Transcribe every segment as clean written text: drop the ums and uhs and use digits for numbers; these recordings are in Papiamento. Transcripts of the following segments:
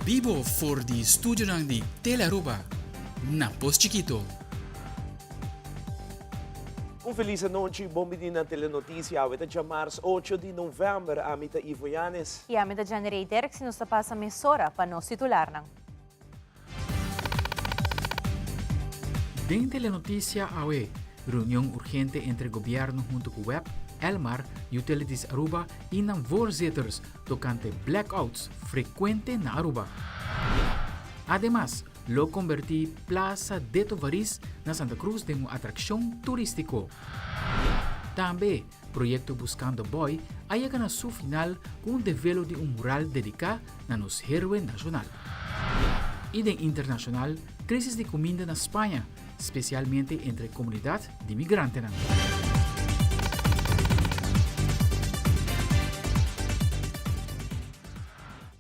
Bibo for di studionan di Telearuba na Pos Chikito. Un felis anochi, bon bini na Telenoticia. Awe ta djamars ocho di november. Ami ta Ivo Yanes. I ami ta Janirey Derks i nos ta pasa mesora pa nos titularnan. Den Telenoticia awe, reunion urgente entre gobierno hunto cu web, Elmar, Utilities Aruba y nan voorzitters tocante blackouts frecuente na Aruba. Ademas, lo conberti Plaza Deto Varis na Santa Cruz den un atraccion turistico. Tambe, Proyecto Buscando Boy a yega na su final cu un develo di un mural dedica na nos héroe nacional. Y den internacional, crisis di cuminda na Spaña, specialmente entre comunidad di migrantenan.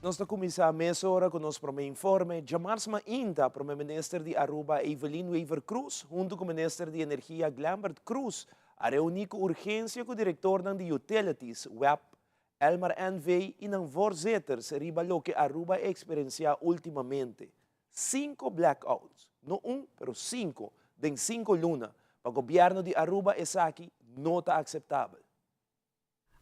Nos ta cuminsa mesora cu nos prome informe. Djamars mainta, Prome Minister di Aruba Evelyn Wever-Croes hunto cu Minister di Energia Glenbert Croes A reuní ku urgensia ku direktornan di Utilities, web, Elmar NV i nan voorzitters riba loke Aruba a eksperensiá últimamente. Sinku blackouts, no un, pero sinku, den sinku luna. Pa gobièrnu di Aruba esaki no ta akseptabel.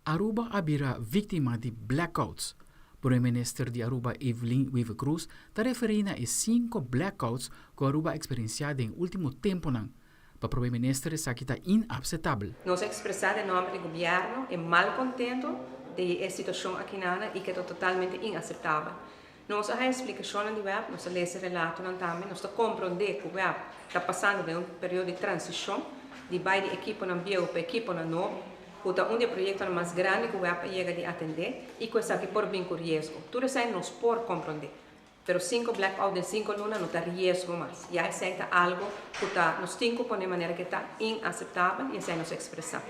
Aruba a bira víktima di blackouts. Prome Minister di Aruba Evelyn Wever-Croes ta referí na e sinku blackouts ku Aruba a eksperensiá den último tempunan. Pa Prome Minister esaki ta inapsetabel. Nos a ekspresá den nòmber di gobièrnu e malkontento di e situashon akinana i ke ta totalmente inaseptabel. Nos a haña splikashonnan di web, nos a lesa e relatonan tambe, nos ta komprondé ku web ta pasando den un periodo di transishon di bai di ekiponan bieu pa ekiponan nobo, ku ta un di e proyektonan mas grandi ku web a yega di atendé i ku esaki por bin ku riesgo. Tur esei nos por komprondé. Pero sinku blackout den sinku luna no ta riesgo mas. Ya esei ta algu ku ta nos tin ku pone manera ku e ta inaseptabel i esei nos a ekspresá.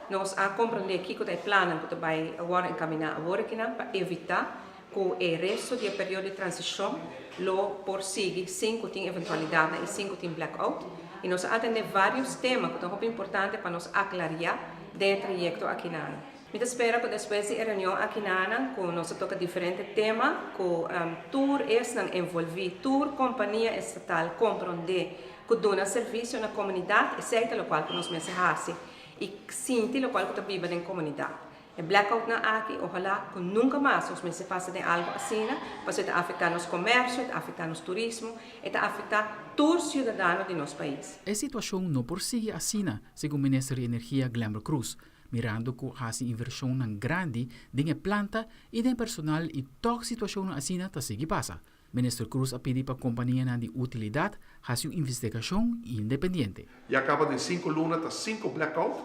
Nos a komprondé kiko ta e plannan ku ta bai wòrdu enkaminá awor akinan pa evitá ku e resto di e periodo di transishon lo por sigui sin ku tin eventualidatnan i sin ku tin blackout. I nos a atendé vários tema ku ta hopi importante pa nos aklariá den e trayekto akinanan. Mi ta spera ku despues di e reunion akinanan ku nos a toka diferente tema ku tur esnan envolví, tur kompania estatal komprondé ku duna servisio na komunidat esei ta lokual ku nos mester hasi i sinti lokual ku ta biba den komunidat. E blackoutnan aki, ojalá ku nunka mas nos mester pasa den algu asina, pasobra e ta afektá nos komersio, e ta afektá nos turismo, e ta afektá tur siudadano di nos pais. E situashon no por sigui asina, segun Minister di Energia Glenbert Croes, mirando ku hasi invershonnan grandi den e planta i den personal i tòg situashonnan asina ta sigui pasa. Minister Croes a pidi pa kompanianan di utilidat hasi un investigashon independiente. Ya kaba den sinku luna ta sinku blackout.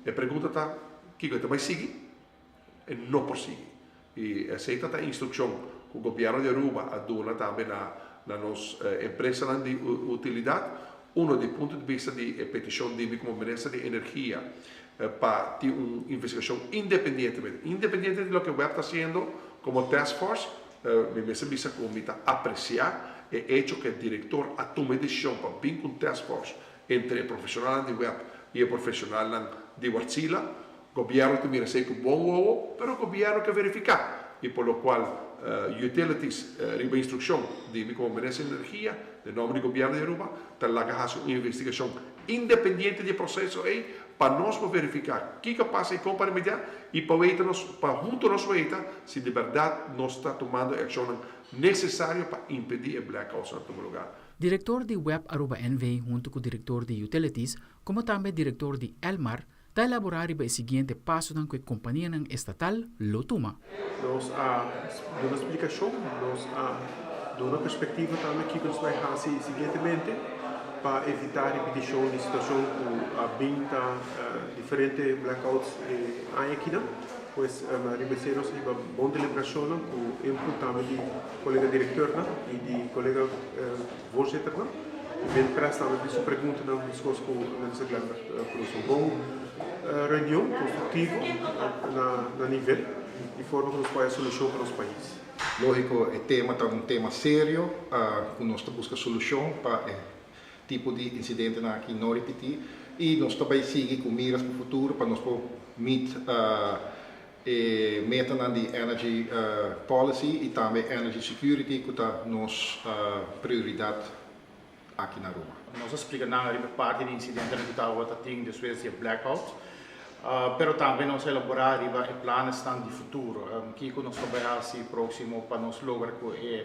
E pregunta ta kiko e ta bai sigui? E no por sigui. I esei ta ta instrukshon ku gobièrnu di Aruba a duna tambe na na nos empresanan di utilidat. Uno di punto di bista di e petishon di mi komo minister di energia pa tin un investigashon independientemente, independiente di loke web ta hasiendo komo task force, Mi mester bisa ku mi ta apresiá e echo ku e direktor a tuma e desishon pa bin ku un task force entre e profeshonalnan di web i e profeshonalnan di Wartsila. Gobièrnu ta mira esei ku bon wowo, pero gobièrnu ke verifiká i por lo kual Utilities riba instrukshon di mi komo Minister di Energia den nòmber di gobièrnu di Aruba ta laga hasi un investigashon independiente di e proseso ei pa nos por verifiká kiko a pasa i kon pa remediá i pa weita nos pa huntu nos weita si di bèrdat nos ta tumando e akshonnan nesesario pa impedí e blackoutsnan tuma lugá. Direktor di Web Aruba NV huntu ku direktor di Utilities komo tambe direktor di Elmar ta elaborá riba e siguiente pasonan ku e kompanianan estatal lo tuma. Nos a duna splikashon, nos a duna perspektiva tambe kiko nos bai hasi siguientemente pa evitá ripitishon di situashon ku a bin ta diferente blackouts e aña akinan. Pues riba esei nos a hiba bon deliberashonnan ku input tambe di kolega direktornan i di kolega voorzitternan. Ben Press tambe tin su preguntanan meskos ku Minister Glenbert Cruz. Un bon reunion konstruktivo na nivel di forma ku nos por haya solushon pa nos pais. Lógiko e tema ta un tema serio ku nos ta buska solushon pa e tipo di insidentenan aki no ripití i nos ta bai sigui ku miras pa futuro pa nos por meet. E metanan di Energy Policy y tambe Energy Security cu ta nos prioridad aki na Aruba. Nos a splica nan riba parti di incidentenan cu tabata tin despues di e blackout, pero tambe nos a elabora riba e planesnan di futuro, kico nos ta bay haci proximo pa nos logra cu e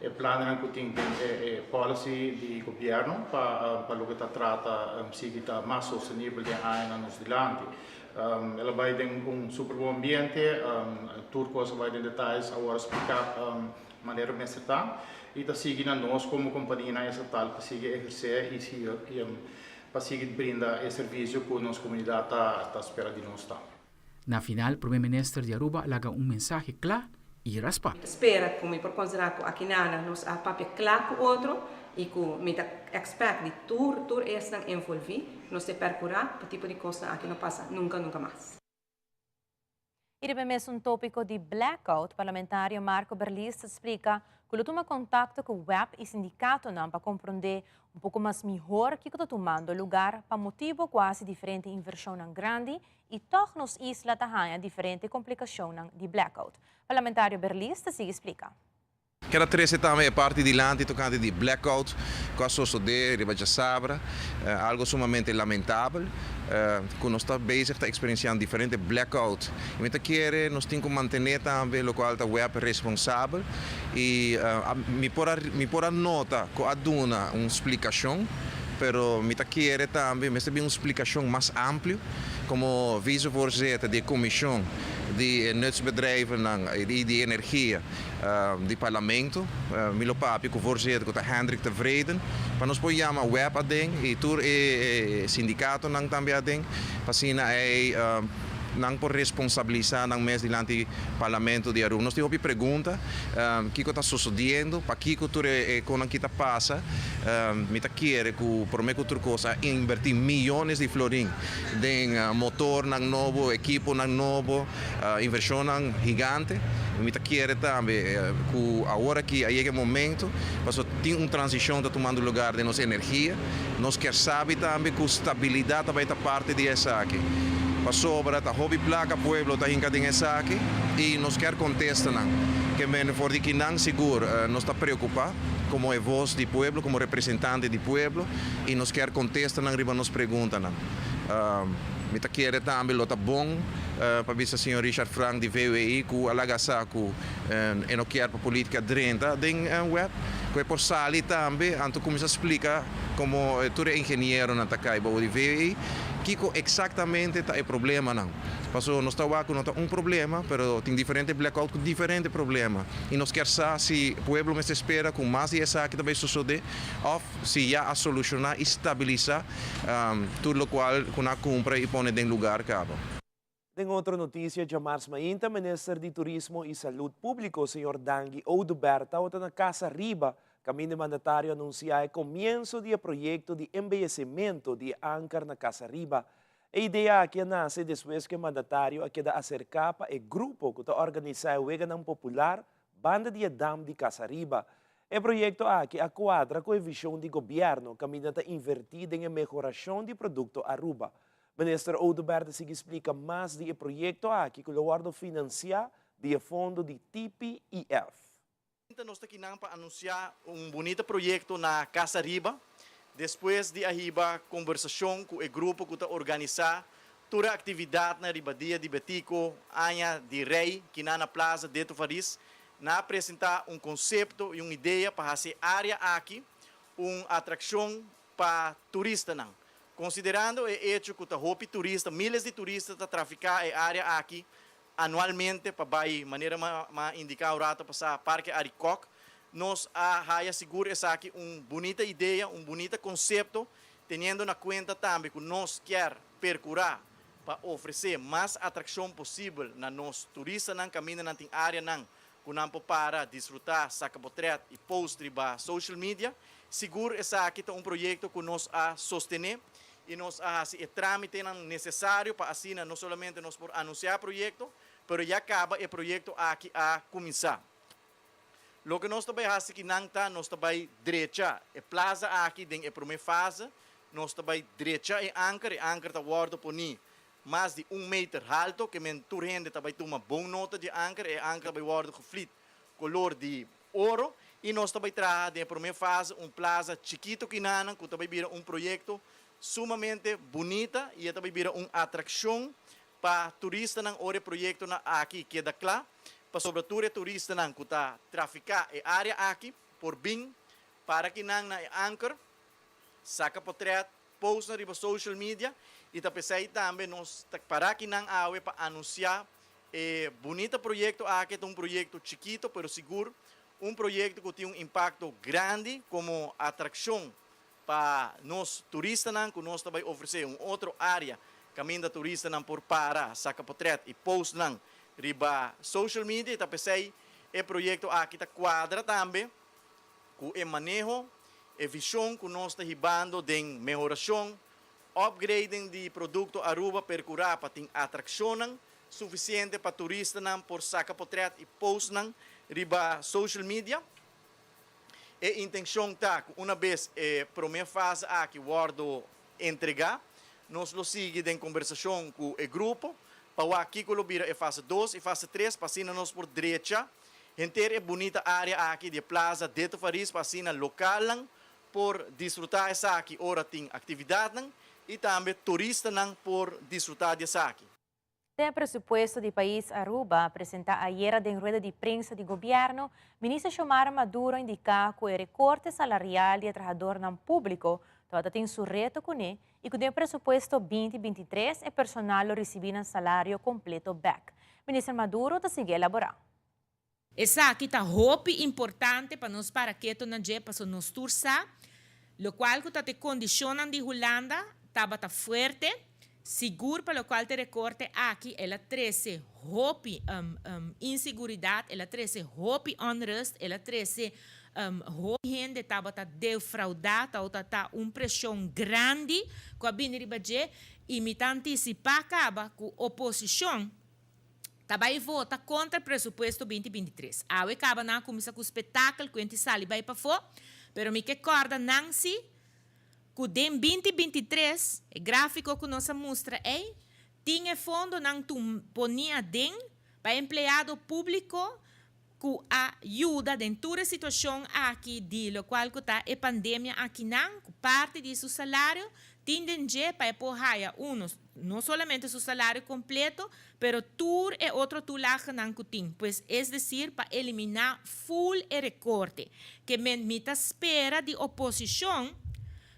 E plannan ku tin den e policy di gobièrnu pa pa loke ta trata sigui ta mas sostenibel den añanan nos dilanti. El a bai den un super bon ambiente, tur kos a bai den detayes awor a splika manera mester ta i ta sigui na nos komo kompanianan estatal pa sigui ehersé i sigui pa sigui brinda e servisio ku nos komunidat ta ta spera di nos tambe. Na final Prome Minister di Aruba a laga un mensahe kla i raspa. Mi ta spera ku mi por konsiderá ku akinana nos a papia kla ku otro i ku mi ta expect di tur tur esnan envolví nos te perkurá pa tipo di kosnan aki no pasa nunka nunka mas. I riba e mesun tópiko di blackout, parlamentario Marco Berlis ta splika ku lo tuma kontakto ku web i sindikatonan pa komprondé un poko mas mihor kiko ta tumando lugar pa motibu ku a hasi diferente invershonnan grandi i tòg nos isla ta haña diferente komplikashonnan di blackout. Parlamentario Berlis ta sigui splika. Kier a trese tambe e parti dilanti tokante di blackout ku a sosodé riba djasabra, algo sumamente lamentabel ku nos ta bezig ta eksperensiando diferente blackout i mi ta kere nos tin ku mantené tambe lokual ta web responsabel i mi por a mi por a nota ku a duna un splikashon pero mi ta kere tambe mester bin un splikashon mas amplio. Komo vicevoorzitter di e komishon di e nutsbedrijvennan i di energia di parlamento, mi lo papia ku voorzitter ku ta Hendrik Tevreden pa nos por yama web aden i tur e sindikatonan tambe aden pa asina ei nan por responsabilisa nan mes dilanti parlamento di Aruba. Nos tin hopi pregunta kiko ta sosodiendo, pakiko tur e konan ki ta pasa. Mi ta kere ku prome ku tur kos a inverti miyones di florin den motornan nobo, ekiponan nobo, invershonnan gigante. Mi ta kere tambe ku awor aki a yega e momento pasobra tin un transishon ta tumando lugar den nos energia. Nos kier sabi tambe ku stabilidat ta bai ta parti di esaki pasobra ta hopi plaka pueblo ta hinka den esaki i nos kier kontestanan ke men for di kinan sigur nos ta preokupa komo e vos di pueblo, komo representante di pueblo i nos kier kontestanan riba nos preguntanan. Mi ta kere tambe lo ta bon pa bisa señor Richard Frank di VWI ku a laga sa ku e no kier pa politica drenta den web, ku e por sali tambe anto kuminsa splika komo tur e ingenieronan ta kai bou di VWI kiko eksaktamente ta e problemanan. Paso nos ta wak ku no ta un problema pero tin diferente blackout ku diferente problema i nos kier sa si pueblo mester spera ku mas di esaki ta bai sosode òf si ya a solushoná i stabilisá tur lokual ku nan a kumpra i pone den lugar kaba. Den otro noticia djamars mainta Minister di Turismo y Salud Publico señor Dangui Oduber tabata na Casa Riba caminda e mandatario a anuncia e comienso di e proyecto di embeyecimento di e anker na Casa Riba. E idea aki a nace despues cu e mandatario a keda acerca pa e grupo cu ta organisa e weganan popular banda di e dam di Casa Riba. E proyekto aki a kuadra ku e vishon di gobièrnu kaminda ta invertí den e mehorashon di produkto Aruba. Minister Oduber ta sigui splika mas di e proyekto aki ku lo wòrdu finansiá di e fondo di TPEF. Nos ta kinan pa anunsiá un bunita proyekto na Casa Riba. Despues di a hiba kombersashon ku e grupo ku ta organisá tur e aktividatnan riba Dia di Betico, Aña di Rei, kinan na Plaza Deto Faris, Nan a presentá un konsepto i un idea pa hasi e área aki un atrakshon pa turistanan. Konsiderando e echo ku ta hopi turista, míles di turista ta trafiká e área aki anualmente pa bai, manera mi a indiká un rato pasá, Parke Arikok, nos a haya sigur esaki un bunita idea, un bunita konsepto, teniendo na kuenta tambe ku nos kier perkurá pa ofresé mas atrakshon posibel na nos turistanan kaminda nan tin áreanan ku nan por para, disfrutá, saka potrèt i post riba social media. Sigur esaki ta un proyekto ku nos a sostené i nos a hasi e trámitenan nesesario pa asina no solamente nos por anunsiá e proyekto, pero ya kaba e proyekto aki a kuminsá. Loke nos ta bai hasi ki nan ta, nos ta bai drecha e plaza aki den e prome fase, nos ta bai drecha e anker, e anker ta wordo poni. mas di un meter halto, ke men tur hende ta bai tuma bon nota dje anker, e anker ta bai wòrdu geflit kolor di oro i nos ta bai traha den e promé fase un plaza chikito kinanan ku ta bai bira un proyekto sumamente bunita i e ta bai bira un atrakshon pa turistanan ora e proyektonan aki keda kla, pasobra tur e turistanan ku ta trafiká e área aki por bin para kinan na e anker, saka potrèt, post nan riba social media i ta p'esei tambe nos ta para kinan awe pa anunsiá e bunita proyekto aki. Ta un proyekto chikito pero sigur un proyekto ku tin un impakto grandi komo atrakshon Pa nos turistanan ku nos ta bai ofresé un otro área kaminda turistanan por para, saka potrèt i post nan riba social media i ta p'esei e proyekto aki ta kuadra tambe ku e maneho, e vishon ku nos ta hibando den mehorashon, upgrading di produkto Aruba perkurá pa tin atrakshonnan sufisiente pa turistanan por saka potrèt i post nan riba social media. E intencion ta cu una bes e prome fase aki wordo entrega, nos lo sigui den conbersacion cu e grupo pa wak kico lo bira e fase dos y fase tres pa asina nos por drecha henter e bunita area aki di e Plaza Deto Faris pa asina localnan por disfruta esaki ora tin actividadnan y tambe turistanan por disfruta di esaki. Den e presupuesto di pais Aruba presenta ayera den rueda di prensa di gobierno, Minister Xiomara Maduro a indica cu e recorte salarial di e trahadornan publico tabata tin su reto cune y cu den e presupuesto binti 23 e personal lo ricibi nan salario completo bek. Minister Maduro ta sigui elabora. Esaki ta hopi importante pa nos para keto na dje paso nos tur sa locual cu ta te condicionnan di Hulanda tabata fuerte, sigur pa locual te recorte aki el a trece hopi inseguridad, el a trece hopi onrust, el a trece hopi hende tabata defrauda, tabata ta un presion grandi cu a bini riba dje y mi ta anticipa caba cu oposicion Ta bai vota kontra presupuesto binti 23. Awe kaba nan a kuminsá ku spetakel ku enti sali bai pafó, pero mi ke kòrda nan si ku den binti 23, e gráfiko ku nos a mustra ei, tin e fondonan tum poní aden pa empleado públiko ku a yuda den tur e situashon aki di lokual ku ta e pandemia akinan, ku parti di su salario tin den dje pa e por haya uno no solamente su salario kompleto, pero tur e otro tulagenan ku tin, pues es desir pa eliminá ful e rekorte. Ke men mi ta spera di oposishon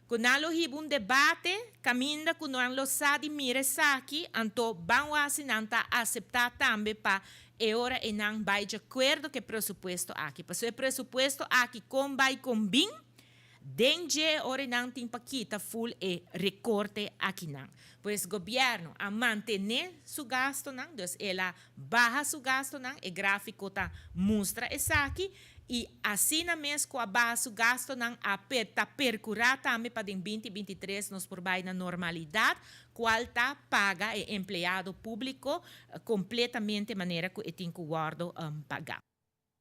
ku nan lo hiba un debate kaminda ku nan lo sa di mira esaki, anto ban wak si nan ta aseptá tambe pa E ora e nan bai djakuerdo ku e presupuesto aki. Pasobra e presupuesto aki kon bai kon bin, den dje e ora e nan tin pa kita ful e rekorte akinan. Pues gobièrnu a mantené su gastonan, dus el a baha su gastonan, e gráfiko ta mustra esaki, i asina mes ku a baha su gastonan a ta perkurá tambe pa den binti 23 nos por bai na normalidat, cual ta paga e empleado publico completamente manera cu e tin cu wordo paga.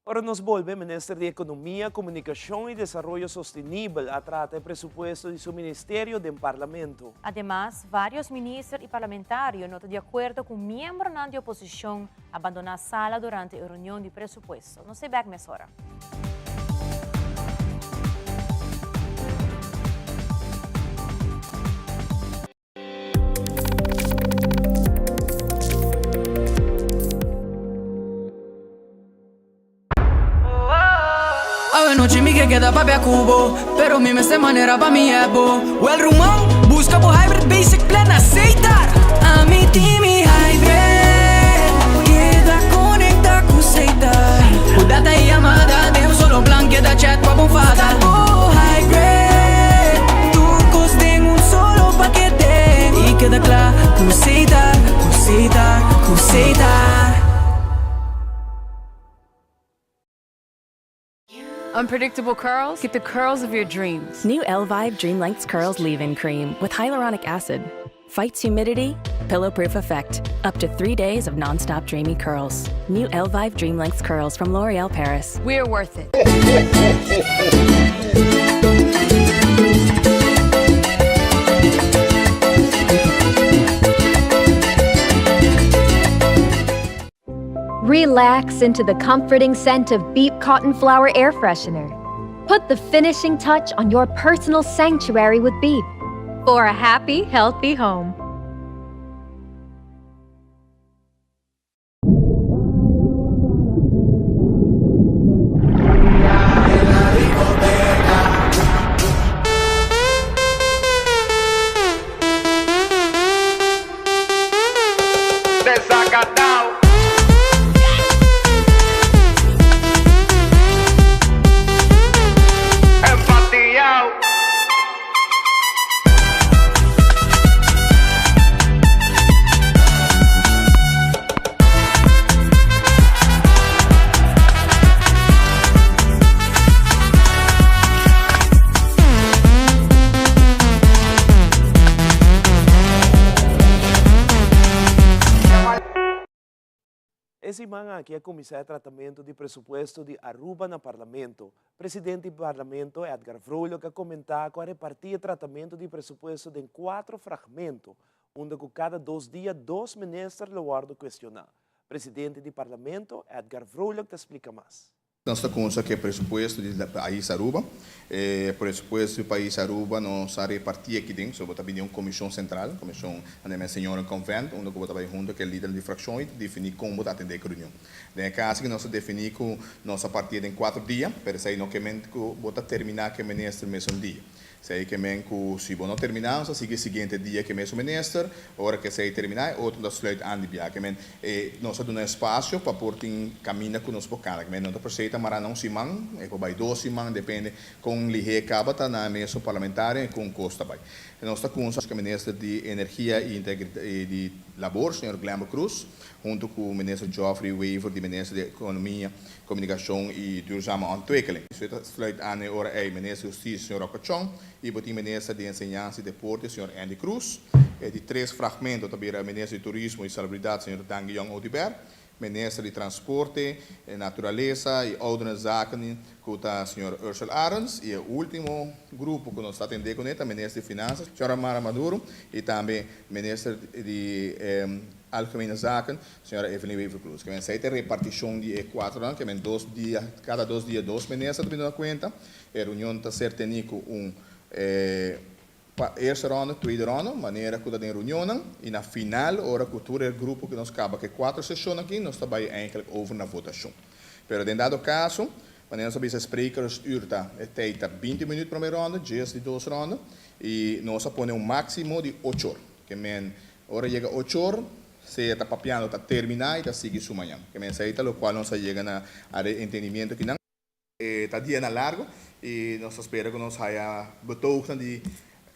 Ora nos bolbe, Minister di Economia, Comunicacion y Desaroyo Sostenibel a trata e presupuesto di su ministerio den Parlamento. Ademas, varios minister y parlamentario no ta di acuerdo cu miembronan di oposicion a bandona sala durante e reunion di presupuesto. Nos ta bek mesora. Anochi mi ke keda papia ku bo Pero mi mester manera pa mi ebo Well ruman, buska bo hybrid basic plan na Setar Ami tin mi hybrid Keda konekta ku Setar Ku data i yamada den un solo plan Keda chat pa bo fada Buska bo hybrid Tur kos den un solo pakete I keda kla ku Setar, ku Setar, ku Setar. Unpredictable curls? Get the curls of your dreams. New Elvive Dream Lengths Curls Leave-In Cream with hyaluronic acid. Fights humidity, pillow-proof effect. Up to 3 days of non-stop dreamy curls. New Elvive Dream Lengths Curls from L'Oreal Paris. We're worth it. Relax into the comforting scent of Beep Cotton Flower Air Freshener. Put the finishing touch on your personal sanctuary with Beep for a happy, healthy home. E siman aki a kuminsá e tratamentu di presupuesto di Aruba na Parlamento. Presidente di Parlamento, Edgar Vrolijk a komentá ku a repartí e tratamentu di presupuesto den kuatro fragmento, unda ku kada dos dia dos minister lo wòrdu kuestioná. Presidente di Parlamento, Edgar Vrolijk ta splika mas. Nos ta kunsa ku e presupuesto di pais Aruba. E presupuesto di pais Aruba nos a repartí aki den, so bo ta bini un komishon sentral, komishon anda men señoren konvent, unda ku bo ta bai hunto ku e lidernan di frakshon i ta definí kon bo ta atendé ku reunion. Den e kaso aki nos a definí ku nos a partié den kuater dia, pero esei no ke men ku bo ta terminá ku e minister mesun dia. Esei ke men ku si bo no terminá, nos ta sigui e siguiente dia ku e mesun minister, ora ku esei terminá e otro ta sluit an di bia. Ke men e nos a duna espasio pa por tin kaminda ku nos por kana. Ke men no ta per se ta mará na un siman, e por bai dos siman, depende kon lihé e kaba ta na e mesun parlamentario i kon kos ta bai. Nos ta kunsa ku minister di Energia i di Labor, señor Glenbert Croes, hunto ku minister Geoffrey Wever di minister di Ekonomia, Komunikashon i Duurzame Ontwikkeling. Su ta sluit aan e ora ei Minister di Hustisia señor Rocco Chong i bo tin Minister di Enseñansa i Deporte señor Endy Croes. E di tres fragmento ta bira Minister di Turismo i Salubridat señor Dangui Jong Oduber, Minister di Transporte, Naturalesa i Ouderenzaken ku ta señor Ursell Arends i e ultimo grupo ku nos ta atendé kuné ta Minister di Finansa señora Mara Maduro i tambe Minister di Algemene Zaken Señora Evelyn Wever-Croes, ke men esei ta e repartishon di e kuatronan, ke men dos dia, kada dos dia dos minister ta bini duna kuenta. E reunion ta ser tení ku un pa eerste ronde, tweede ronde, manera ku ta den reunionnan, i na final ora ku tur e grupo ku nos kaba ku e kuatro seshonnan aki, nos ta bai eindelijk over na votashon. Pero den dado kaso, manera nos a bisa sprekersuur ta e tijd ta binti minuut prome ronde, djes di dos ronde, i nos a pone un máksimo di ocho or. Ke men ora yega ocho or, Sea ta papiando ta terminá i ta sigui su mañan. Ke men esei ta lokual nos a yega na are entendimiento kinan. E ta dianan largo i nos ta spera ku nos haya betoognan di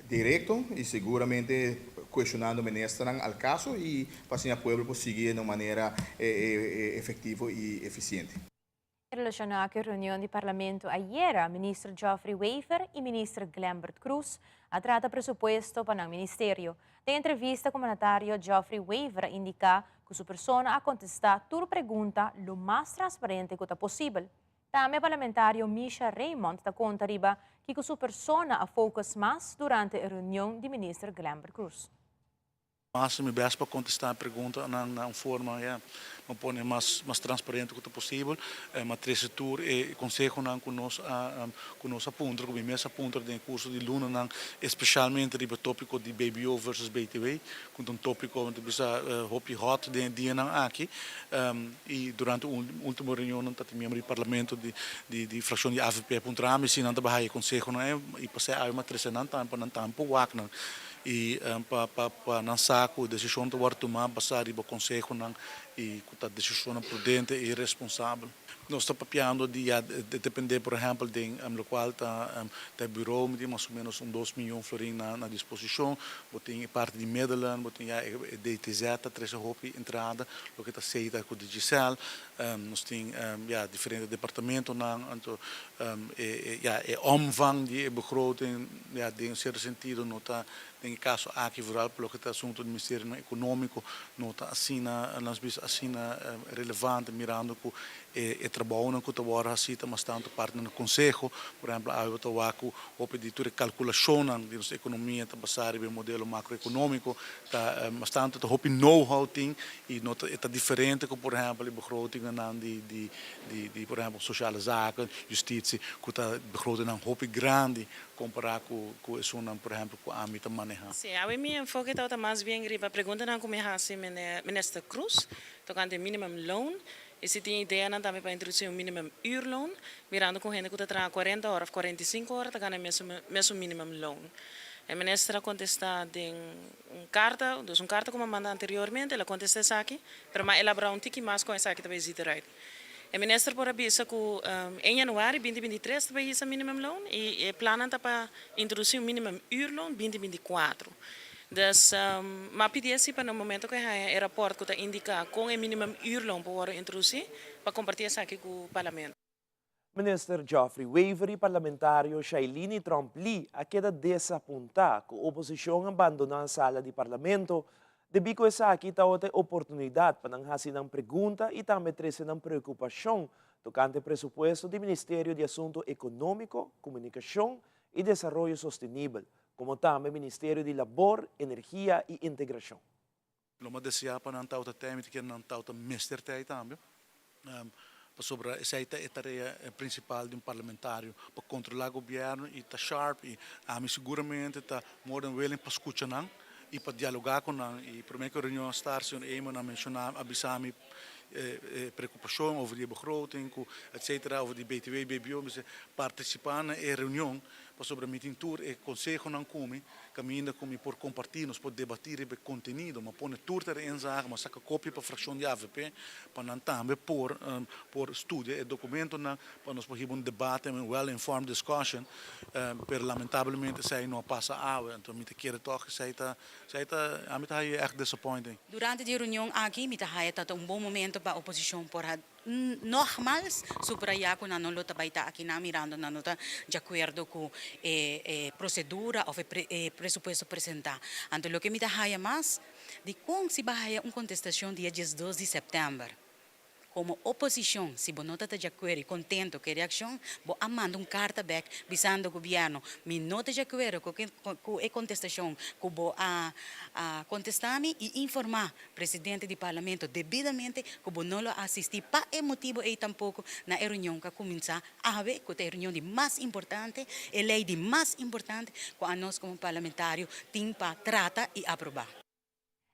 direkto i seguramente kueshonando ministernan al kaso i pa asina pueblo por sigui na un manera efektivo i efisiente. Relashoná ku e reunion di Parlamento ayera, Minister Geoffrey Wever i Minister Glenbert Croes a trata presupuesto pa nan ministerio. Den entrevista ku mandatario Geoffrey Wever a indiká ku su persona a kontestá tur pregunta lo mas transparente ku ta posibel. Tambe parlamentario Misha Raymond ta konta riba kiko su persona a focus mas durante e reunion di Minister Glenbert Croes. Hasi mi best pa kontestá e preguntanan na un forma, ya, mi pone mas mas transparente ku ta posibel. Mi a trese tur e konsehonan ku nos a ku nos a puntra, ku mi mes a puntra den e kurso di lunanan, espeshalmente riba e tópiko di BBO versus BTW, ku ta un tópiko mi ta bisa hopi hòt den e dianan aki. I durante último reunionnan ta tin miembro di parlamento di di frakshon di avp a puntra mi si nan ta bai haya e konsehonan ei i pasei awe mi a trese nan tambe pa nan tambe por wak nan. I pa pa pa nan sa ku desishon ta wòrdu tumá basá riba konsehonan i ku ta desishonnan prudente i responsabel. Nos ta papiando di ya dependé por ehèmpel den lokual ta ta e buró mi tin mas o ménos un dos miyon florin na na disposishon, bo tin e parti di middelen, bo tin ya e DTZ ta trese hopi entrada, loke ta CETA ku Digicel, nos tin ya diferente departamentonan, anto e ya e omvang di e begroting Ya, den un sierto sentido no ta, den e kaso aki vooral pa loke ta asunto di ministerionan ekonómiko, no ta asina, nos bisa asina relevante mirando ku E e trabounan ku ta wòrdu hasí ta mas tantu parti na konseho. Por ehèmpel, awe bo ta wak ku hopi di tur e kalkulashonnan di nos ekonomia ta basá riba e modelo makroekonómiko. Ta mas tantu ta hopi know-how tin i no ta e ta diferente ku por ehèmpel e begrotingennan di di di di por ehèmpel sosiale zaken, justitsie, ku ta begrotingnan hopi grandi kompará ku ku esunnan por ehèmpel ku ami ta manehá. Sí, awe mi enfoke tabata mas bien riba preguntanan ku mi a hasi Minister Croes tokante minimum loon i si tin ideanan tambe pa introdusí un minimum uurloon, mirando ku hende ku ta traha kuarenta ora òf kuarenta i sinku ora ta gana e mesun mesun minimum loon. E minister a kontestá den un karta, dus un karta ku mi a manda anteriormente, el a kontestá esaki, pero mi a elaborá un tiki mas kon esaki ta bai zit eruit. E minister por a bisa ku en januari 2023 ta bai hisa minimum loon i e plannan ta pa introdusí un minimum uurloon 2024. Dus mi a pidi esi pa na momento ku e haña e rapòrt ku ta indiká kon e minimum uurloon por wòrdu introdusí pa kompartí esaki ku parlamento. Minister Geoffrey Wever y parlamentario Shailiny Tromp-Lee a keda desapunta cu oposicion a bandona sala di parlamento debi cu esaki tawata e oportunidad pa nan haci nan pregunta y tambe trece nan preocupacion tocante presupuesto di Ministerio di Asunto Economico, Comunicacion y Desaroyo Sostenibel, como tambe Ministerio di Labor, Energia y Integracion. Lo mi a deseá pa nan tawata tei, mi ta kere nan tawata mester tei tambe, pasobra esei ta e tarea prinsipal di un parlamentario, pa kontrolá gobièrnu i ta sharp i ami siguramente ta more than willing pa skucha nan i pa dialogá ku nan. I promé ku e reunion a start señor Eman a menshoná, a bisa mi e preokupashon over di e begroting ku etsetera, over di BTW, BBO, mi bisa partisipá na e reunion pasobra mi tin tur e konsehonan ku mi. Kaminda ku mi por kompartí, nos por debatí riba e kontenido. Mi a pone tur ter inzage, mi a saka kopia pa frakshon di avp pa nan tambe por por studia e dokumentonan pa nos por hiba un debate, un well informed discussion. Pero lamentablemente esei no a pasa awe. Anto mi ta kere tòg esei ta esei ta ami ta haña ègt disappointing. Durante di e reunion aki mi ta haña ta ta un bon momento pa oposishon por a Nogmals, subrayá ku nan no lo ta bai ta akinan mirando nan no ta djakuerdo ku e e prosedura òf e presupuesto presentá. Anto loke mi ta haya mas, dikon si bo a haya un kontestashon dia 12 di sèptèmber? Komo oposishon, si bo no ta ta djakuerdo i kontento ku e reakshon, bo a manda un karta bèk bisando gobièrnu, mi no ta djakuerdo ku ku e kontestashon ku bo a a kontestá mi i informá Presidente di Parlamento debidamente cu bo no lo a asisti pa e motibo ey tampoco na e reunion cu a cuminsa awe cu ta e reunion di mas importante, e ley di mas importante cu anos como parlamentario tin pa trata y aproba.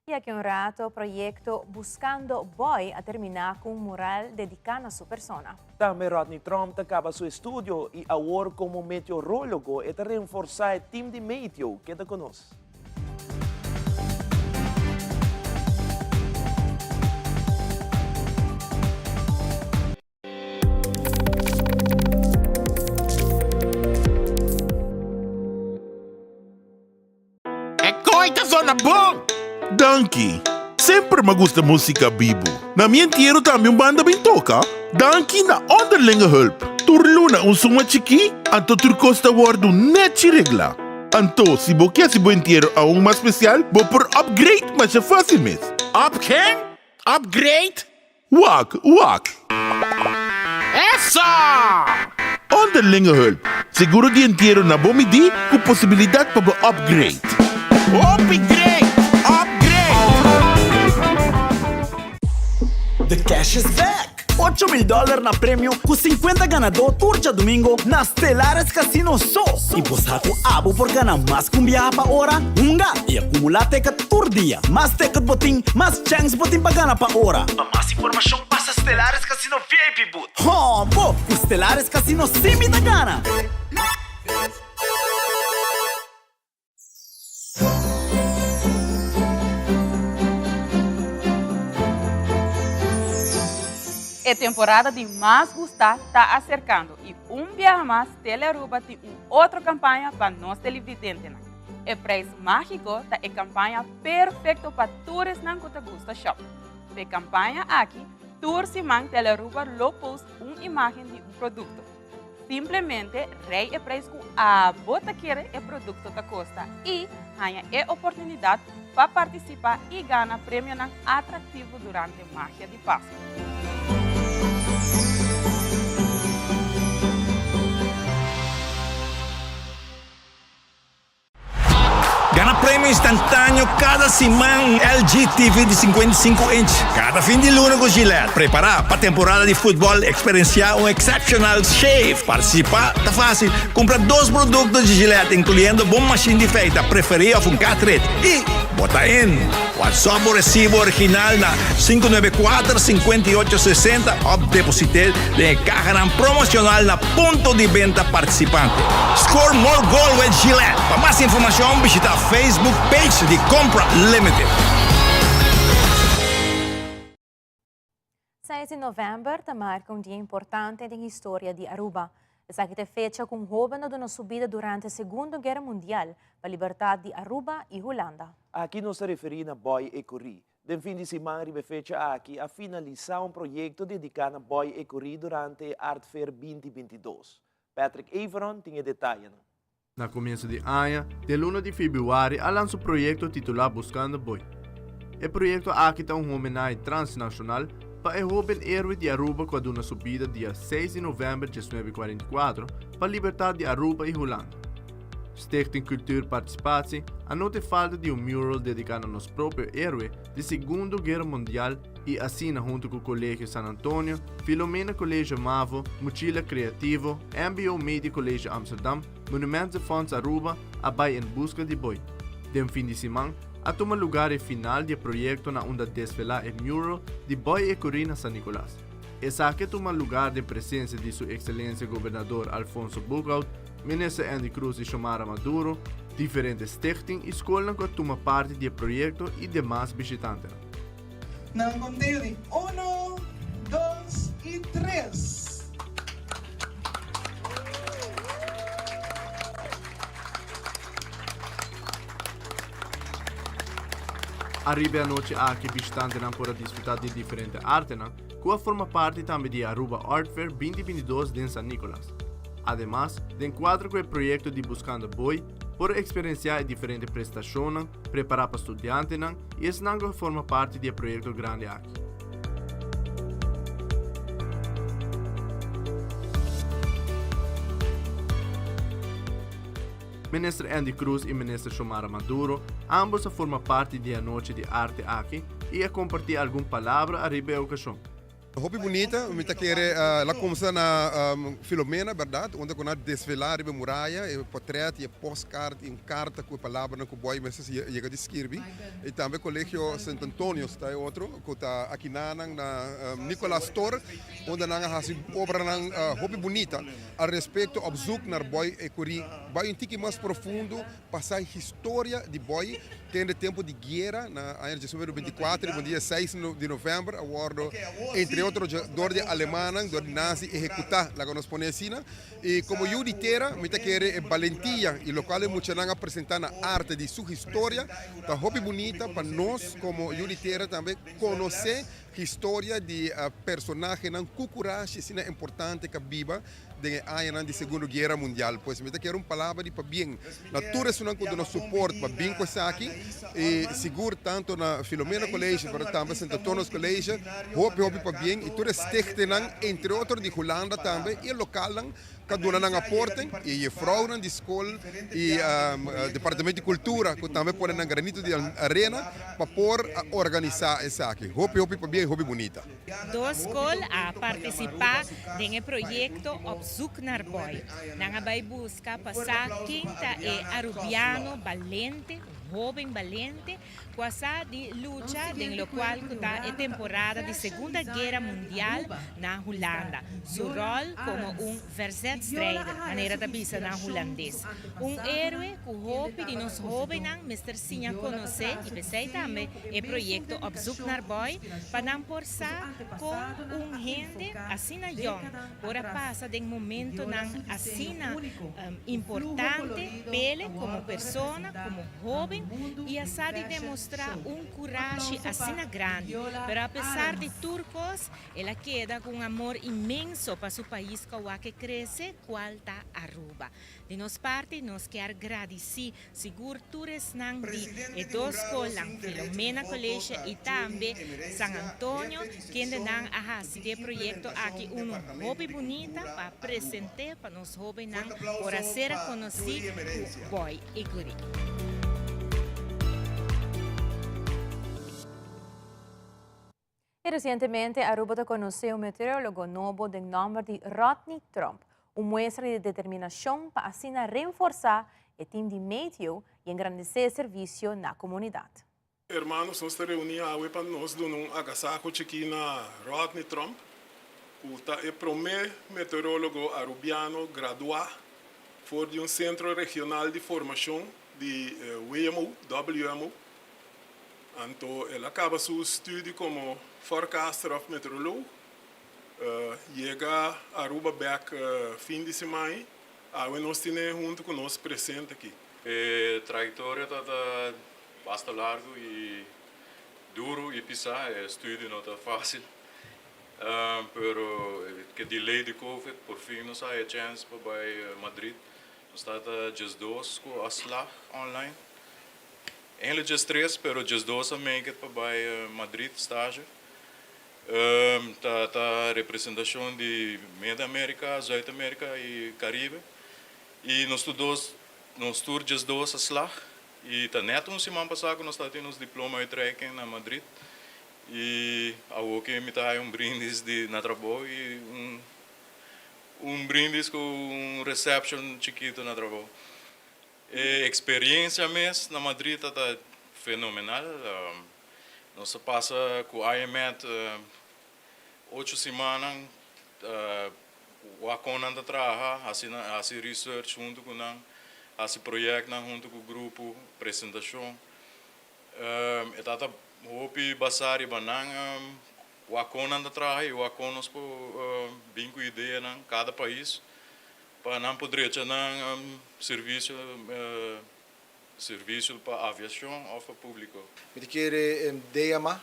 Y aki un rato proyecto Buscando Boy a termina cu un mural dedica na su persona. Tambe Rodney Tromp ta caba su estudio y awor como meteorologo e ta renforsa e team di meteo. Keda cu nos. E koi ta zona bon! Danki! Semper m'a gusta músika bibu. Na mi entiero tambe un banda bin toka. Danki na Onderlinge Hulp. Tur luna un suma chikí, anto tur kos ta wòrdu nèchi reglá. Anto, si bo ke hasi bo entiero aun mas spesial, bo por upgrade masha fásil mes. Up ken? Upgrade? Wak, wak! Eso! Onderlinge Hulp, seguro di entiero na bo midí ku posibilidat pa bo upgrade. Hopi great! Upgrade! The cash is back! 8000 dollar na premio ku 50 ganadó tur djadumingo na Stellaris Casino so! I bo sa ku abo por gana mas ku un biaha pa ora? Hunga i akumulá teket tur dia! Mas teket bo tin, mas chèns bo tin pa gana pa ora! Pa mas informashon pasa Stellaris Casino VIP booth. Hombo! Ku Stellaris Casino sí mi ta gana! E temporada di mas gusta ta acercando y un biaha mas Telearuba tin un otro campaña pa nos televidentenan. E prijs magico ta e campaña perfecto pa tur esnan cu ta gusta shop. P'e campaña aki, tur siman Telearuba lo post un imagen di un producto. Simplemente rei e prijs cu abo ta kere e producto ta costa y haña e oportunidad pa participa y gana premionan atractivo durante Magia di Pasco. Premio instantáneo kada siman, un LG TV di 55 inch kada fin di luna ku Gillette. Prepará pa temporada di futbòl, eksperensiá un exceptional shave. Partisipá ta fásil, kumpra dos produkto di Gillette, inkluyendo bo mashin di feita preferí òf un cartridge, i bo ta in! WhatsApp bo resibo original na 594 58 60 òf deposit'é den e kahanan promoshonal na punto di benta partisipante. Score more goal with Gillette! Pa mas informashon bishita Facebook page di Compra Limited. 6 di november ta marca un dia importante den historia di Aruba. Esaki ta e fecha cu un hoben a duna su bida durante Segundo Guera Mundial pa libertad di Aruba y Hulanda. Aki nos ta referí na Boy Ecury. Den fin di siman riba e fecha aki a finalisá un proyekto dediká na Boy Ecury durante e Art Fair 2022. Patrick Everon tin e detayenan. Na komienso di aña, den luna di febrüari a lansa un proyekto titulá Buscando Boy. E proyekto aki ta un homenahe transnashonal pa e hóben héroe di Aruba ku a duna su bida dia seis di novèmber 1944 pa libertat di Aruba i Hulanda. Stichting Cultuur Participatie a nota e falta di un mural dediká na nos propio héroe di Segundo Guera Mundial i asina huntu ku Kolegio San Antonio, Filomena College Mavo, Muchila Creativo, mbo Media College Amsterdam, Monumentenfonds Aruba a bai en buska di Boy. Den fin di siman a tuma lugar e final di e proyekto na unda desvelá e mural di Boy Ecury na San Nicolas. Esaki a tuma lugar den presensia di Su Excelencia Gobernador Alfonso Boekhoudt, Minister Endy Croes i Xiomara Maduro, diferente stichting i skolnan ku a tuma parti di e proyekto i demas bishitantenan. Na un conteo di uno, dos y tres. Ariba e anochi aki bishitantenan por a disfruta di diferente artenan cu a forma parti tambe di e Aruba Art Fair 2022 den San Nicolas. Ademas, den cuadro cu e proyecto di Buscando Boy, por a experiencia e diferente prestacionnan prepara pa studiantenan y esnan cu a forma parti di e proyecto grandi aki. Minister Endy Croes y Minister Xiomara Maduro ambos a forma parti di e anochi di arte aki y a comparti algun palabra ariba e ocasion. Hopi bunita, mi ta kere la kumsa na Filomena berdad, unda ku nan a desvelá riba e muraya e potrèt i e postkaart i un karta ku e palabranan ku Boy mester yega di skirbi. I tambe Kolegio Sint Antonius ta e otro ku ta akinanan na Nicolaas Tor, unda nan a hasi obranan hopi bunita al respekto op zoek naar Boy Ecury. Bai un tiki mas profundo Pasa historia di Boy tende tempo di guera na aña 1924 riba dia 6 di november a wordo entre otro dor di alemanan dor di nazi ehecuta laga nos pone asina y como yu di tera mi ta kere e balentia y locual e muchanan a presenta na arte di su historia ta hopi bunita pa nos como yu di tera tambe conoce historia di personahenan cu curashi asina importante ca biba den e añanan di Segundo Guera Mundial. Pues mi ta kere un palabra di pabien na tur esunnan ku duna support pa bin ku esaki i sigur tanto na Filomena College pero tambe Sint Antonius College hopi hopi pabien i tur e stichtingnan entre otro di Hulanda tambe i e lokalnan ku a duna nan aporte i e jefrounan di skol i Departamento di Kultura ku tambe pone nan granito di arena pa por a organisa esaki. Hopi hopi pabien i hopi bunita. Dos skol a partisipá den e proyekto Op zoek naar Boy. Nan a bai buska pa sa ken ta e arubiano balente, un hóben balente, ku a sa di lucha den lokual ku ta e temporada di Segunda Guera Mundial na Hulanda. Su ròl komo un verzetstrijder, manera ta bisa na hulandes. Un héroe ku hopi di nos hóbennan mester siña konosé i p'esei tambe e proyekto Op Zoek Naar Boy pa nan por sa kon un hende asina yòn por a pasa den momentonan asina importante p'ele komo persona, komo hóben i a sa di demostrá un kurashi asina grandi. Pero apesar di tur kos el a keda ku un amor inmenso pa su pais ku a wak e krese, kual ta Aruba. Di nos parti nos kier gradisí sigur tur esnan di e dos skolnan, Filomena College i tambe San Antonio, kendenan a hasi di e proyekto aki unu hopi bunita pa present'é pa nos hóbennan por a ser konosí ku Boy Ecury. Y recientemente Aruba ta conoce un meteorologo nobo den nomber di Rodney Tromp, un muestra di determinacion pa asina reenforsa e team di Meteo y engrandece e servicio na comunidad. Hermanos, nos ta reuní awe pa nos duna un agasaho chikí na Rodney Tromp, ku ta e promé meteorólogo arubiano graduá for di un sentro regional di formashon di WMO, WMO. Anto el a kaba su studi komo forecaster òf meteorolog, yega Aruba bèk fin di siman. Awe nos tine huntu ku nos presente aki. E trayektoria ta ta basta largu i duru i pisá, e studio no ta fásil, pero ke delay di covid por fin nos a haya chèns pa bai Madrid. Nos tabata diesdos ku a slag online, eigenlijk diestres pero diesdos a make it pa bai Madrid stage. Ta ta representashon di Mede Amerika, Zuid Amerika i Karibe i nos tur dos nos tur diesdos a slag i ta nèt un siman pasá ku nos tabatin nos diploma uitreiking na Madrid i awor ke mi ta haya un brindis di na trabou i un un brindis ku un reception chikitu na trabou. E experiencia mes na Madrid ta ta fenomenal. Nos a pasa cu IMET ocho simannan wak con nan ta traha, haci research hunto cu nan, haci projectnan hunto cu grupo, presentacion. E ta ta hopi basa riba nan wak con nan ta traha y wak con nos por bin cu ideanan cada pais. Pa nan por drecha nan servisio servisio pa aviashon òf pa públiko. Mi ta kere DMA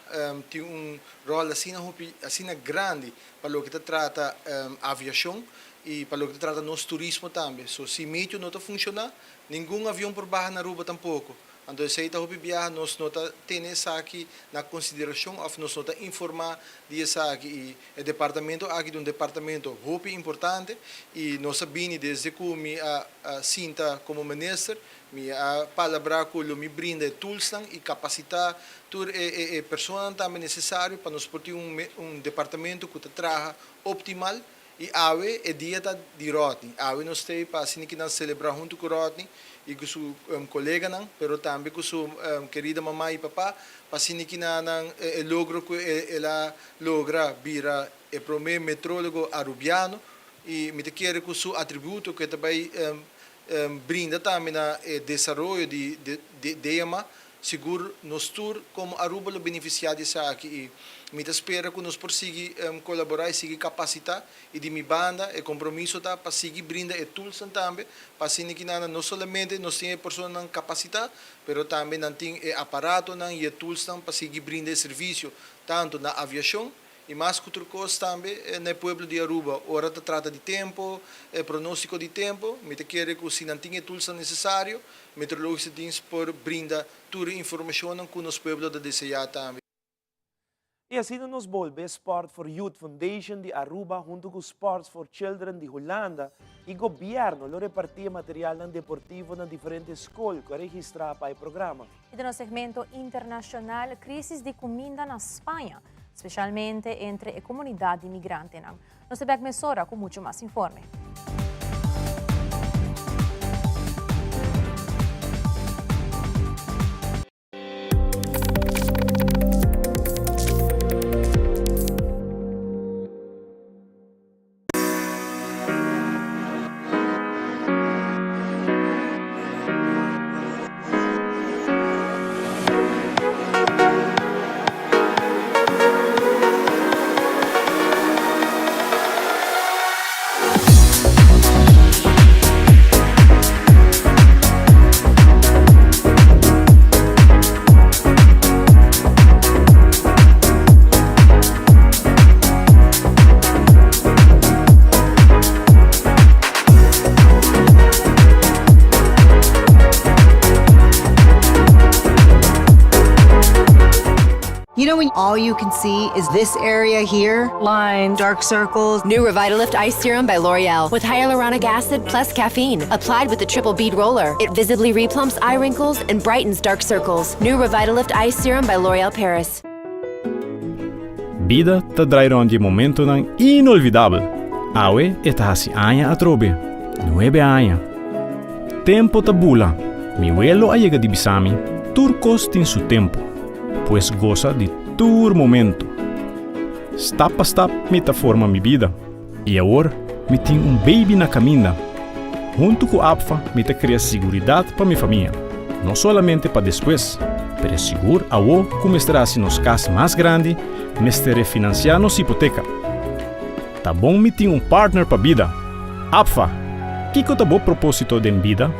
tin un ròl asina hopi asina grandi pa loke ta trata aviashon i pa loke ta trata nos turismo tambe. So si meteo no ta funshoná ningun avion por baha na Aruba tampoko. Anto esei ta hopi biaha nos no ta tene esaki na konsiderashon òf nos no ta informá di esaki i e departamento aki ta un departamento hopi importante i nos a bini desde ku mi a sinta komo minister mi a palabrá ku lo mi brinda e toolsnan i kapasitá tur e personanan tambe nesesario pa nos por tin un departamento ku ta traha optimal I awe e dia ta di Rodney. Awe nos ta ei pa asina ki nan selebrá huntu ku Rodney i ku su koleganan, pero tambe ku su kerida mamá i papá, pa asina ki nan nan e logro ku el a logra bira e promé metrólogo arubiano. I mi ta kere ku su atributo ku e ta bai brinda tambe na e desaroyo di DMA, Sigur nos tur komo Aruba lo benefisiá di esaki i mi ta spera ku nos por sigui kolaborá i sigui kapasitá i di mi banda e kompromiso ta pa sigui brinda e toolsnan tambe pa asina ki nan no solamente nos tin e personanan kapasitá pero tambe nan tin e aparatonan i e toolsnan pa sigui brinda e servisio tantu na aviashon I mas ku tur kos tambe na e pueblo di Aruba, ora ta trata di tempo, e pronóstiko di tempo, mi ta kere ku si nan tin e toolsnan nesesario, Meteorologische Dienst por brinda tur e informashonnan ku nos pueblo ta deseá tambe. I asina nos bolbe Sport for Youth Foundation di Aruba huntu ku Sports for Children di Hulanda i gobièrnu lo repartí e materialnan deportivo na diferente skol ku a registrá pa e programa. I den nos segmento internashonal, krísis di kuminda na Spaña. Specialmente entre e comunidad di migrantenan. Nos ta bek mesora cu mucho mas informe. You know when all you can see is this area here? Lines, dark circles. New Revitalift Ice Serum by L'Oreal with hyaluronic acid plus caffeine. Applied with the triple bead roller. It visibly replumps eye wrinkles and brightens dark circles. New Revitalift Ice Serum by L'Oreal Paris. Bida ta drai rond di e momentonan inolvidabel. Awe e ta hasi aña atrobe. Nuebe aña. Tempo ta bula. Mi welo a yega di bisa mi, tur kos tin su tempo. Pues gosa di tur momento. Stap pa stap mi ta forma mi bida. I awor mi tin un baby na kaminda. Huntu ku APFA mi ta krea siguridat pa mi famia, no solamente pa despues, pero sigur awo ku mester hasi nos kas mas grandi, mester refinansiá nos hipoteka. Ta bon mi tin un partner pa bida. APFA! Kiko ta bo propósito den bida?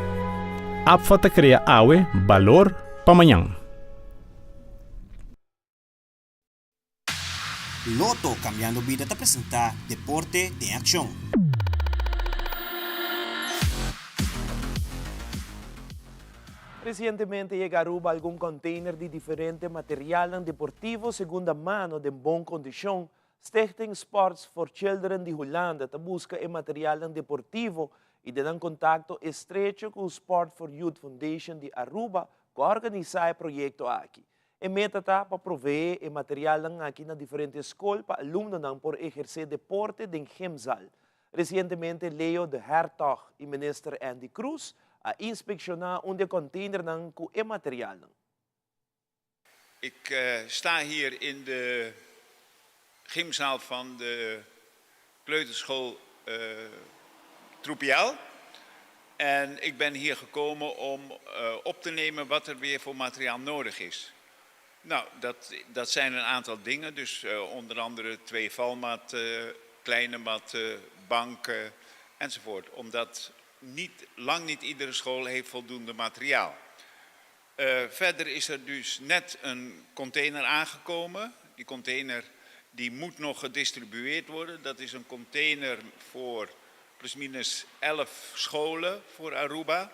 APFA ta krea awe balor pa mañan. Lotto Cambiando Bida ta presenta Deporte den Accion. Recientemente yega Aruba algun container di diferente materialnan deportivo segunda mano den bon condicion. Stichting Sports for Children di Hulanda ta busca e materialnan deportivo y den nan contacto estrecho cu Sport for Youth Foundation di Aruba cu a organisa e proyecto aki. E meta ta pa proveé e materialnan aki na diferente skol pa alumnonan por ehersé deporte den gymzaal. Resientemente Leo de Hertog i Minister Endy Croes a inspekshoná un di e kònteinernan ku e materialnan. Ik sta hier in de gymzaal van de kleuterschool Troepiaal. En ik ben hier gekomen om op te nemen wat er weer voor materiaal nodig is. Nou, dat, dat zijn een aantal dingen. Dus onder andere twee valmatten, kleine matten, banken enzovoort. Omdat niet, lang niet iedere school heeft voldoende materiaal. Verder is er dus net een container aangekomen. Die container die moet nog gedistribueerd worden. Dat is een container voor plusminus 11 scholen voor Aruba.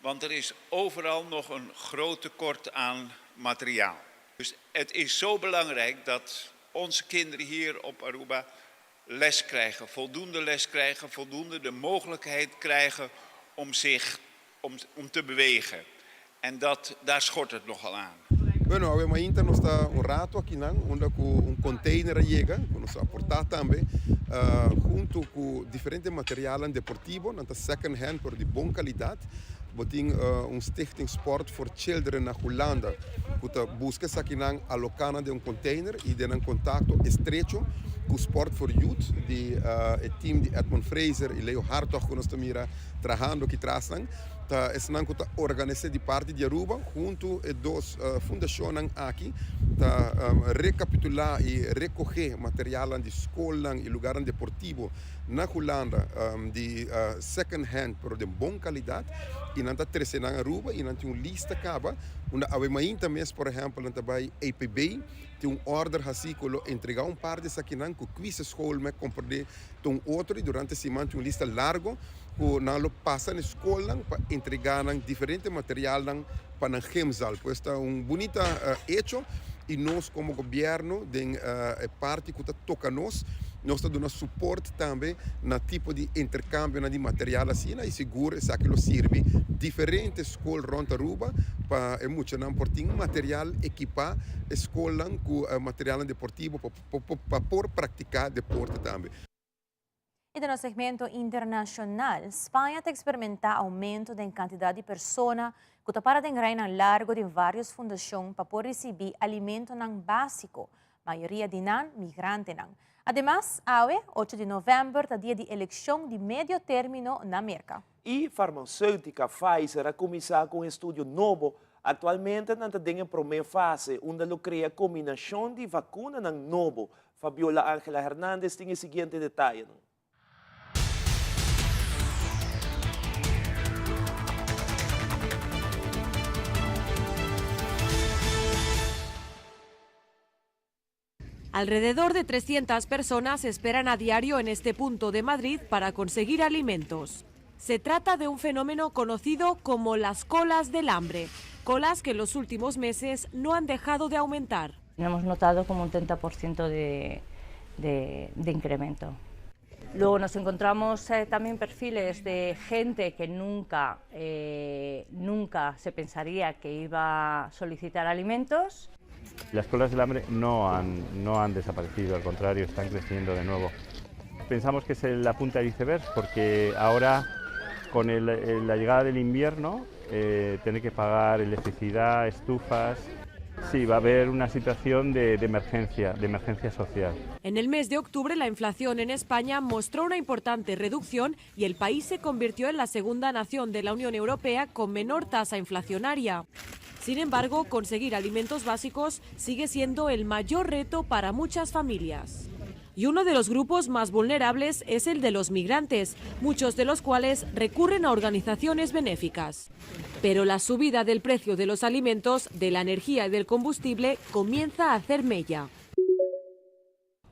Want er is overal nog een groot tekort aan materiaal. Dus het is zo belangrijk dat onze kinderen hier op Aruba les krijgen, voldoende les krijgen, voldoende de mogelijkheid krijgen om zich om, om te bewegen. En dat, daar schort het nogal aan. Bueno, awe mainta nos ta un rato akinan unda ku un container a yega ku nos a aportá tambe huntu ku diferente materialnan deportivo, nan ta second hand pero di bon kalidat. Bo tin un stichting Sport for Children na Hulanda ku ta buska esakinan aloká nan den un container i den nan kontakto estrecho ku Sport for Youth di e team di Edmond Fraser i Leo Hartog ku nos ta mira trahando aki tras nan. Ta esnan ku ta organis'é di parti di Aruba huntu e dos fundashonnan aki ta rekapitulá i rekohé materialnan di skolnan i lugarnan deportivo na Hulanda di second hand pero den bon kalidat i nan ta trese nan Aruba i nan tin un lista kaba unda awe mainta mes por ehèmpel nan ta bai EPB tin un òrder hasí ku lo entregá un par di esakinan ku kuise skol mei komprendé ta un otro i durante siman tin un lista largo ku nan lo pasa na e skolnan pa entregá nan diferente materialnan pa nan gymzaal. Pues ta un bunita hecho i nos komo gobièrnu den e parti ku ta toka nos, nos ta duna suport tambe na tipo di interkambionan di material asina i sigur esaki lo sirbi diferente skol rònt Aruba pa e muchanan por tin material ekipá e skolnan ku materialnan deportivo pa por praktiká deporte tambe. I den nos segmento internashonal, Spaña ta eksperimentá oumento den kantidat di persona ku ta para den reinan largu den vários fundashon pa por risibí alimentonan básiko, mayoria di nan migrantenan. Ademas, awe, ocho di novèmber, ta dia di elekshon di medio término na Merka. E farmacéutica Pfizer a cuminsa cu un estudio nobo. Actualmente nan ta den e prome fase unda lo crea combinacion di vacunanan nobo. Fabiola Angela Hernandez tin e siguiente detayenan. Alrededor de 300 personas esperan a diario en este punto de Madrid para conseguir alimentos. Se trata de un fenómeno conocido como las colas del hambre, colas que en los últimos meses no han dejado de aumentar. Hemos notado como un 30% de, de, de incremento. Luego nos encontramos eh, también perfiles de gente que nunca, eh, nunca se pensaría que iba a solicitar alimentos. Las colas del hambre no han, no han desaparecido, al contrario, están creciendo de nuevo. Pensamos que es la punta del iceberg porque ahora con el, la llegada del invierno eh, tener que pagar electricidad, estufas, sí, va a haber una situación de, de emergencia, de emergencia social. En el mes de octubre la inflación en España mostró una importante reducción y el país se convirtió en la segunda nación de la Unión Europea con menor tasa inflacionaria. Sin embargo, conseguir alimentos básicos sigue siendo el mayor reto para muchas familias. Y uno de los grupos más vulnerables es el de los migrantes, muchos de los cuales recurren a organizaciones benéficas. Pero la subida del precio de los alimentos, de la energía y del combustible comienza a hacer mella.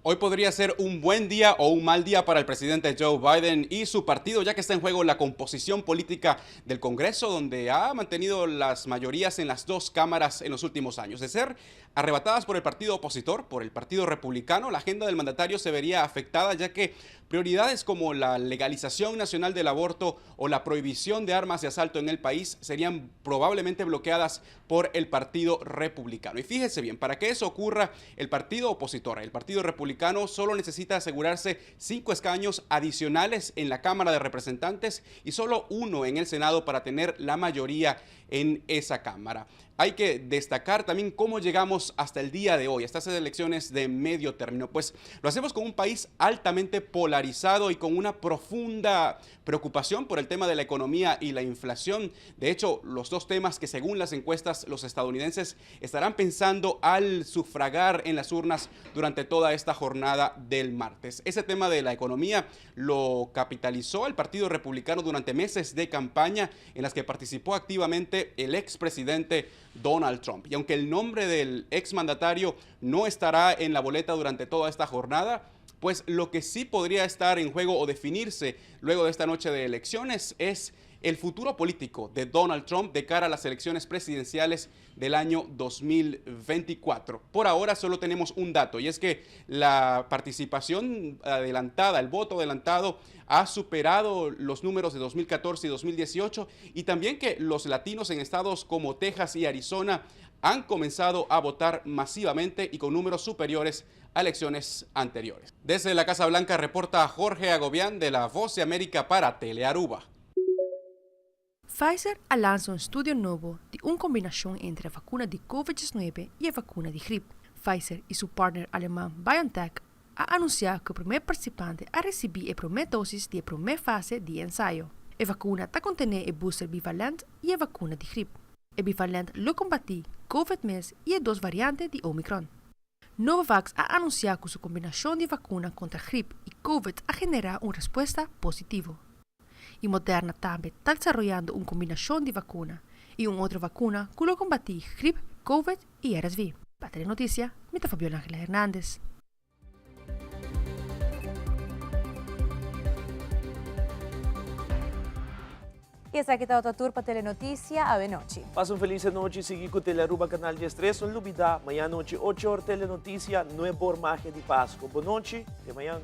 Hoy podría ser un buen día o un mal día para el presidente Joe Biden y su partido, ya que está en juego la composición política del Congreso, donde ha mantenido las mayorías en las dos cámaras en los últimos años. De ser arrebatadas por el partido opositor, por el Partido Republicano, la agenda del mandatario se vería afectada, ya que prioridades como la legalización nacional del aborto o la prohibición de armas de asalto en el país serían probablemente bloqueadas por el Partido Republicano. Y fíjese bien, para que eso ocurra, el partido opositor, el Partido Republicano, solo necesita asegurarse cinco escaños adicionales en la Cámara de Representantes y solo uno en el Senado para tener la mayoría en esa Cámara. Hay que destacar también cómo llegamos hasta el día de hoy, hasta esas elecciones de medio término. Pues lo hacemos con un país altamente polarizado y con una profunda preocupación por el tema de la economía y la inflación. De hecho, los dos temas que según las encuestas los estadounidenses estarán pensando al sufragar en las urnas durante toda esta jornada del martes. Ese tema de la economía lo capitalizó el Partido Republicano durante meses de campaña en las que participó activamente el expresidente Donald Trump. Y aunque el nombre del exmandatario no estará en la boleta durante toda esta jornada, pues lo que sí podría estar en juego o definirse luego de esta noche de elecciones es el futuro político de Donald Trump de cara a las elecciones presidenciales del año 2024. Por ahora solo tenemos un dato y es que la participación adelantada, el voto adelantado ha superado los números de 2014 y 2018 y también que los latinos en estados como Texas y Arizona han comenzado a votar masivamente y con números superiores a elecciones anteriores. Desde la Casa Blanca reporta Jorge Agobián de La Voz de América para Telearuba. Pfizer a lansa un estudio nobo di un kombinashon entre e vakuna di Covid diesnuebe i e vakuna di grip. Pfizer i su partner aleman BioNTech a anunsiá ku e promé partisipante a risibí e promé dosis di e promé fase di e ensayo. E vakuna ta kontené e booster bivalent i e vakuna di grip. E bivalent lo kombatí Covid mes i e dos variante di Omicron. Novavax a anunsiá ku su kombinashon di vakuna kontra grip i Covid a generá un respuesta positivo. I Moderna tambe ta desaroyando un kombinashon di vakuna i un otro vakuna ku lo kombatí grip, Covid i RSV. Pa Telenotisia, mi ta Fabiola Angela Hernandez. Y esaki tabata tur pa Telenoticia awe nochi. Pasa un feliz anochi, sigui cu Telearuba Canal 13. No lubida, mañan anochi ocho or Telenoticia, nuebe or Magia di Pasco. Bon nochi, te mañan.